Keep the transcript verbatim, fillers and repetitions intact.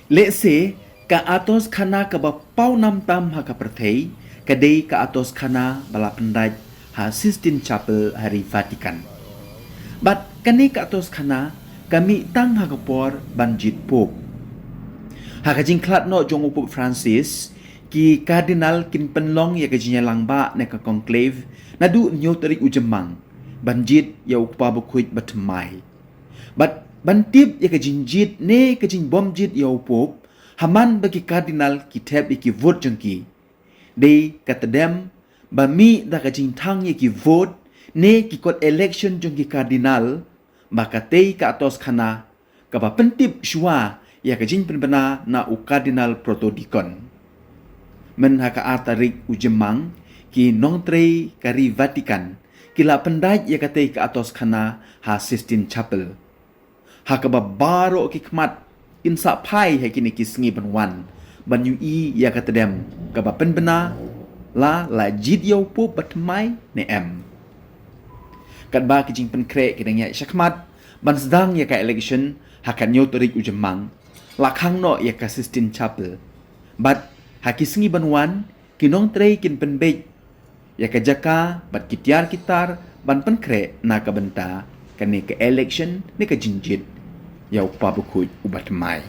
Lehse ka atoskhana kaba pawnam tam ha ka pyrthei ka dei ka atoskhana ba la pyndait ha Sistine Chapel ha ri Vatican. Bad kane ka atoskhana ka mih tang ha ka por ban jied Pope. Ha ka jingkhlad noh jong u Pope Francis, ki Cardinal kin pynlong ïa ka jingïalang bah ne ka conclave naduh hynñiew tarik u Jymmang ban jied ïa u Kpa Bakhuid bathymmai. Bad ban tip ïa ka jingjied ne ka jingbym jied ïa u Pope, ha man ba ki Cardinal ki thep ïa ki vote jong ki, dei ka tdem ba mih da ka jingthang ïa ki vote ne ki kot election jong ki Cardinal, ba katei ka atoskhana kaba pyntip shuwa ïa ka jingpynbna na u Cardinal Protodeacon. Myn ha ka ar tarik u Jymmang, ki nongtrei ka ri Vatican ki la pyndait ïa katei ka atoskhana ha Sistine Chapel, ha kaba baroh ki khmat kin sah phai ha kine ki sngi ban wan ban ïohi ïa ka tdem kaba pynbna, la la jied ïa u Pope bathymmai ne em. Katba ki jingpynkhreh ki dang ïaid shakhmat ban sdang ïa ka election ha ka hynñiew tarik u Jymmang, la khang noh ïa ka Sistine Chapel. Bad ha ki sngi ban wan, ki nongtrei kin pynbeit ïa ka jaka bad ki tiar ki tar ban pynkhreh na ka bynta kane ka election ne ka jingjied ïa u Kpa Bakhuid u bathymmai.